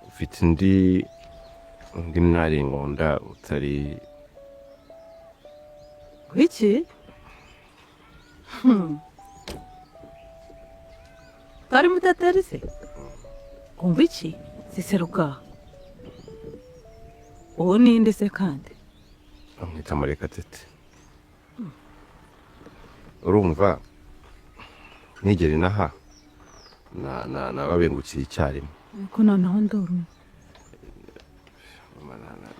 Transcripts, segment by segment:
Mfite undi mwari nkunda utari Iki? Utari Muteteri se? Umva iki? Siseruka. Uwo ninde se kandi? Bamwita Murekatete. Urumva, nigera inaha nababengukiye icyarimwe. Ko noneho ndorumva.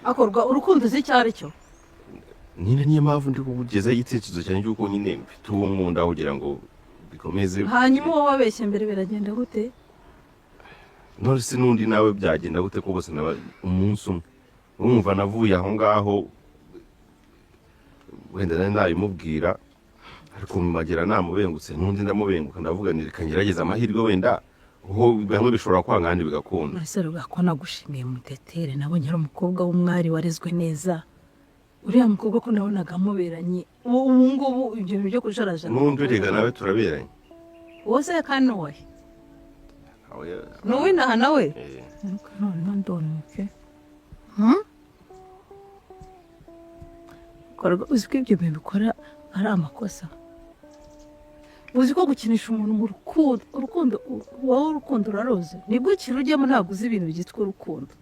Akorwa urukundo uzi icyo ari cyo? Nyine niyo mpamvu ndi kukugezaho igitekerezo cyanjye cy'uko nyine mfite uwo nkunda kugira ngo bikomeze. Hanyuma uwo wabeshye mbere biragenda gute? None se n'undi nawe byagenda gute, ko bose naba umunsi umwe? Urumva, navuye aho ngaho, wenda nari nabimubwira, ariko magera namubengutse, n'undi ndamubenguka. Ndavuga nti reka ngerageze amahirwe, wenda aho bamwe bishobora kwanga ahandi bigakunda. Ese Ruga, ko nagushimiye Mutetere, nabonye ari umukobwa w'umwari warezwe neza. Uriya mukobwa ko nabonaga amuberanye, ubu ngubu ibyo bintu byo kujarajara. N'undi urega nawe turaberanye. Uwo se kandi ni uwahe? Nawe- Ni uw'inaha nawe? Eh. Ariko noneho ndonuke. Korwa, uzi ko ibyo bintu bikora ari amakosa? Uzi ko gukinisha umuntu mu rukundo, urukundo wowe urukundo uraruzi, nibwo ikintu ujyamo, ntabwo uzi ibintu byitwa urukundo.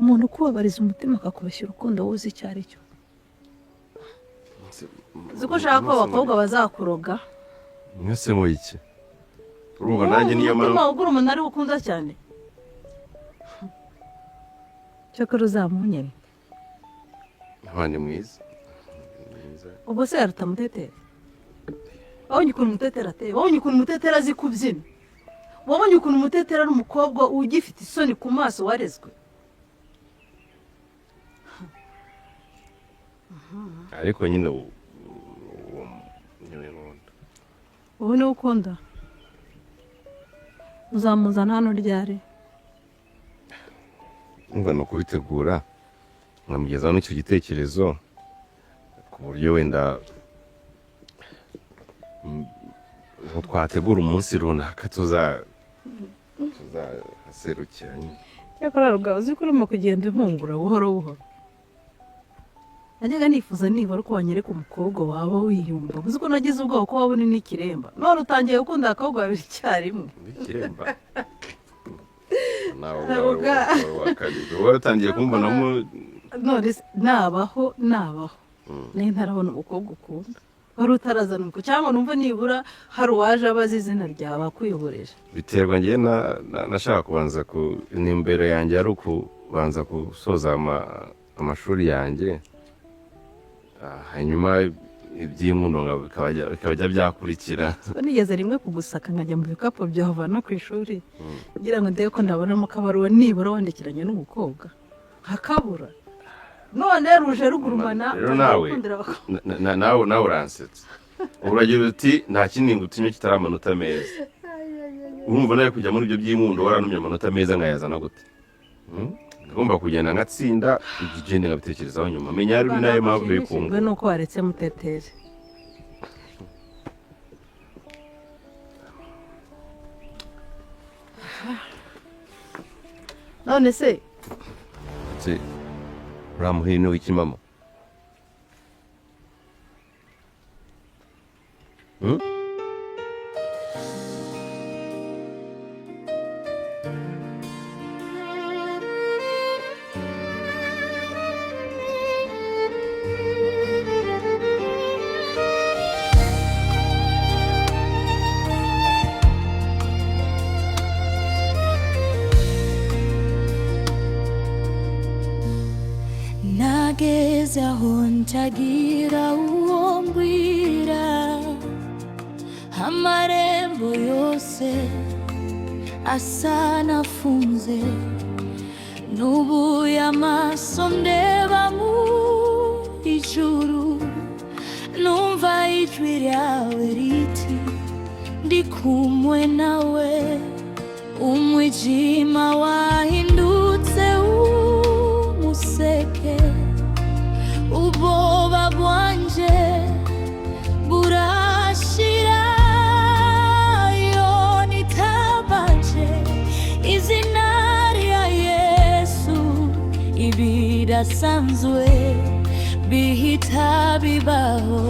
Umuntu ukubabariza umutima akakubeshya urukundo, wowe uzi icyo ari cyo? Uzi ko ushaka ko abakobwa bazakuroga? Mwese mu iki? Urumva nanjye niyo Umutima mpamvu. ugura umuntu ariwo ukunda cyane. Cyakora uzamunyere. Abandi mwiza. Mwiza. Ubwo se yaruta Muteteri? Wabonye ukuntu Muteteri ateye? Wabonye ukuntu Muteteri azi kubyina? Wabonye ukuntu Muteteri ari umukobwa ugifite isoni ku maso, warezwe? Ariko nyine uwo niwe nkunda. Ubu niwe ukunda? Uzamuzana hano ryari? Umva, ni ukubitegura nkamugezaho n'icyo gitekerezo, ku buryo wenda twategura umunsi runaka tuzahaserukira nyine. Cyakora Rugabo, uzi ko urimo kugenda impungura buhoro buhoro. Najyaga nifuza nibura ko wanyereka umukobwa waba wiyumva. Uzi ko nagize ubwoba ko waba uri n'ikiremba? None utangiye gukunda abakobwa babiri icyarimwe. N'ikiremba nawe? Ruga. Wa kabiri wari utangiye kumbonamo. None se nabaho nabaho nayo ntarabona umukobwa ukunda, wari utarazana umukobwa, cyangwa numva nibura hari uwaje abazi izina ryawe akuyoboreje? Biterwa. Njye nashaka kubanza ku imbere yanjye ari ukubanza gusoza amashuri yanjye. Hanyuma iby'inkundo bikabajya byakurikira. Ko nigeze rimwe kugusaka nkajya mu bikapu byawe no ku ishuri ngira ngo ndebe ko ndabonamo akabaruwa nibura wandikiranye n'umukobwa, hakabura, none ruje rugurumana. Rero nawe gukundira abakobwa. Nawe uransetsa. Uragira uti nta kindi ngutinye kitari amanota meza. Urumva nawe kujya muri ibyo by'inkundo warantumye amanota meza nkayazana gute? Ngomba kugenda ngatsinda, igende nkabitekerezaho nyuma. Menya ari nayo mpamvu Nshimishijwe bikunda. nuko waretse Muteteri. None se Se uriya muhini w'iki, mama? Hmm? Nageze aho ntagira uwo mbwira, amarembo yose asa nafunze, nubuye amaso ndeba mu ijuru, numva ijwi ryawe riti ndi kumwe nawe. Umwijima wahindutse umuseke, ubwoba bwanje burashira. Iyo nitabaje. Ibidasanzwe bihita bibaho.